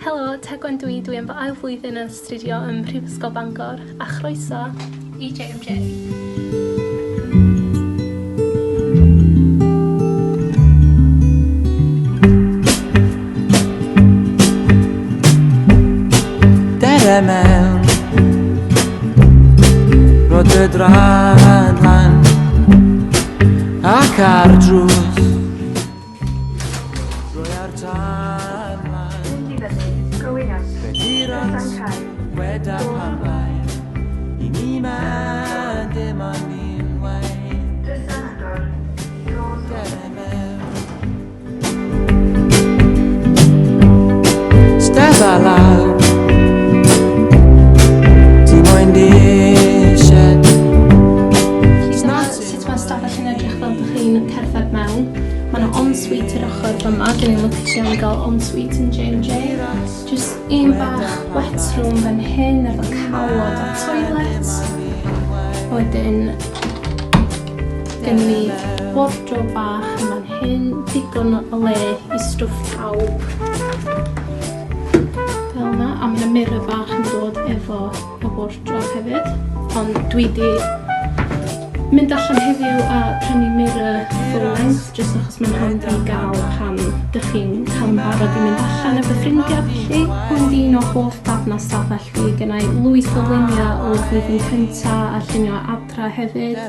Helo, Tegwen dw i, dwi yn fy ail flwyddyn yn astudio ym Mhrifysgol Bangor, a chroeso i JMJ. Dere mewn Rho dy draed lan Ac ar drws Rhoi ar tân lan Mynd i fyny, going up, Be dirant Drysau'n cau, Weda doors pan closing. bai I ni ma dim ond unwaith Drysau'n agor, doors Dere opening. mewn Stedda lawr Ti moyn dished Felly dyma sut mae stafell yn edrych fel dych chi'n cerdded mewn. Mae yna ensuite i'r ochr fyma, dyn ni'n lwcus iawn i gael ensuite yn J&J. Just un bach wet room fan hyn efo cawod a toilet. A wedyn gen ni wardrobe bach yn fan hyn, digon o le i stwff pawb. Fel yna, a mae yna mirror bach yn dod efo y wardrobe hefyd. Ond dwi 'di mynd allan heddiw a prynu mirror full length jyst achos mae'n handi i gael pan dych chi'n cael yn barod i mynd allan efo ffrindiau felly. Hwn 'di un o hoff darnau stafell fi. Gynna i lwyth o luniau o flwyddyn cynta a lluniau adra hefyd.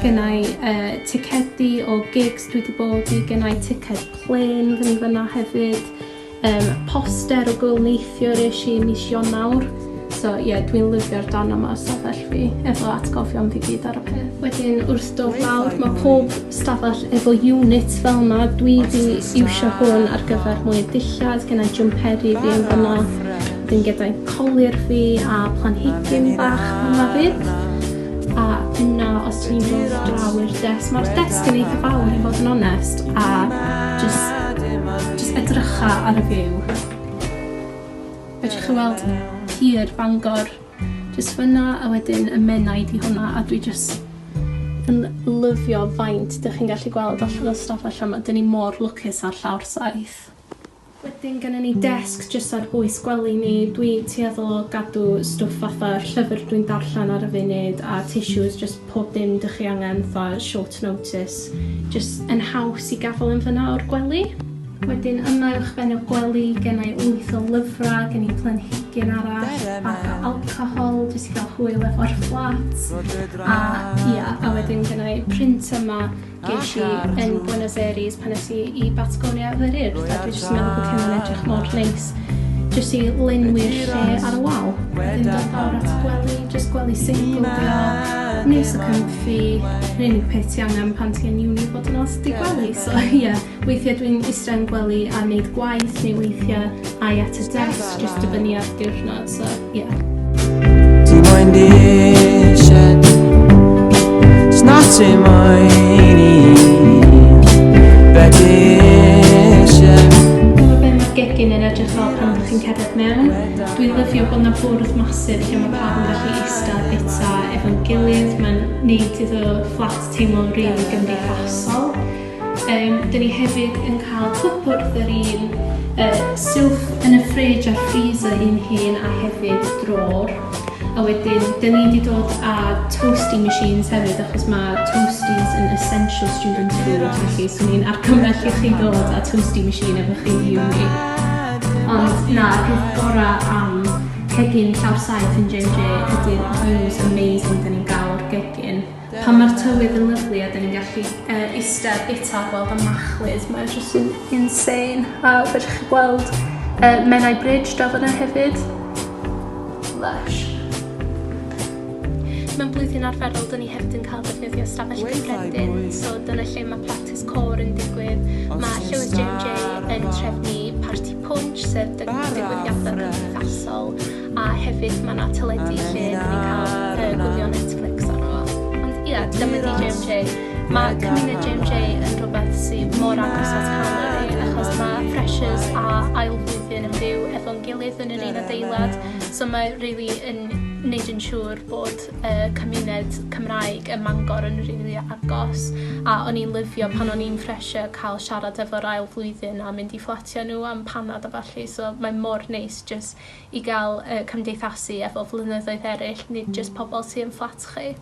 Gynna i yy ticedi o gigs dwi 'di bod i, gynna i ticed plên fyny fyna hefyd. Yym poster o gŵyl neithiwr esh i mis Ionawr. So ie dwi'n lyfio'r darn yma o stafell fi efo atgofion fi gyd ar y peth. Wedyn wrth dod lawr ma' pob stafell efo unit fel 'na. Dwi 'di iwsio hwn ar gyfer mwy o dillad, gennai jwmperi fi yn fyna. Wedyn gyda'i colur fi a planhigyn bach fyma 'fyd. A yna os ti'n dod draw i'r desg, ma'r desg yn eitha fawr i fod yn onest a jyst jyst edrycha ar y view. Fedrwch chi weld pier Bangor jyst fyna a wedyn y Menai 'di hwnna a dwi jyst yn lyfio faint 'dych chi'n gallu gweld allan o'r stafell yma. 'Dyn ni mor lwcus ar llawr saith. Wedyn gynnon ni desg jyst ar bwys gwely ni. Dwi tueddol o gadw stwff fatha llyfr dwi'n darllen ar y funud a tissues jyst pob dim 'dych chi angen fatha short notice jyst yn haws i gafel yn fyna o'r gwely. Wedyn yma uwchben y gwely gennai lwyth o lyfra, gen i planhigyn arall, bag o alcohol jyst i ga'l hwyl efo'r fflat a ia a wedyn gennai print yma Ges i yn Buenos Aires pan es i i Batagonia efo'r Urdd a dwi jyst yn meddwl bod hynna'n edrych mor neis jyst i lenwi'r lle ar y wal. Wedyn dod lawr at y gwely, jyst gwely single 'di o, neis a comfy, yr unig peth ti angen pan ti yn uni fod yn onest 'di gwely so ie weithie dwi'n ista yn gwely a neud gwaith neu weithie ai at y desg jyst dibynnu ar diwrnod so ie. Ti moyn dished Sna ti moyn i Be ti isie Dyma be mae'r gegin yn edrych fel pan ydych chi'n cerdded mewn. Dwi'n lyfio bod 'na bwrdd massive lle mae pawb yn gallu ista a bita efo'n gilydd. Mae'n neud iddo fflat teimlo'n rili gymdeithasol. Yym, dyn ni hefyd yn cael cwpwrdd yr un, yy, silff yn y fridge a'r freezer un hun a hefyd drôr. A wedyn, dyn ni 'di dod â toasting machines hefyd achos ma' toasties yn essential student food felly swn i'n argymell i chi ddod â toasting machine efo chi i uni. Ond na, y peth gora' am cegin llawr saith yn JMJ ydi'r views amazing 'dan ni'n ga'l o'r gegin. Pan mae'r tywydd yn lyfli a 'dan ni'n gallu yy ista a bita a gweld y machlud mae o jyst yn insane a fedrwch chi gweld yy Menai Bridge draw fyna hefyd. Lush. Mewn blwyddyn arferol 'dyn ni hefyd yn cael defnyddio stafell gyffredin so dyna lle ma' practis côr yn digwydd. Ma' Llywydd JMJ yn trefnu parti pwnsh sef digwyddiadau cymdeithasol. A hefyd ma' 'na teledu lle 'dan ni'n ca'l yy gwylio Netflix arno fo. Ond ia, dyma 'di JMJ. Ma' cymuned JMJ yn rwbeth sy mor agos at calon fi achos ma' freshers a ail flwyddyn yn byw efo'n gilydd. gilydd yn yr un adeilad, so mae rili yn neud yn siŵr bod y cymuned Cymraeg ym Mangor yn rili agos, a o'n i'n lyfio pan o'n i'n fresher cael siarad efo'r ail flwyddyn a mynd i fflatio nhw am panad a ballu, so mae mor neis jyst i gael cymdeithasu efo flynyddoedd eraill, nid jyst pobl sy yn fflat chi.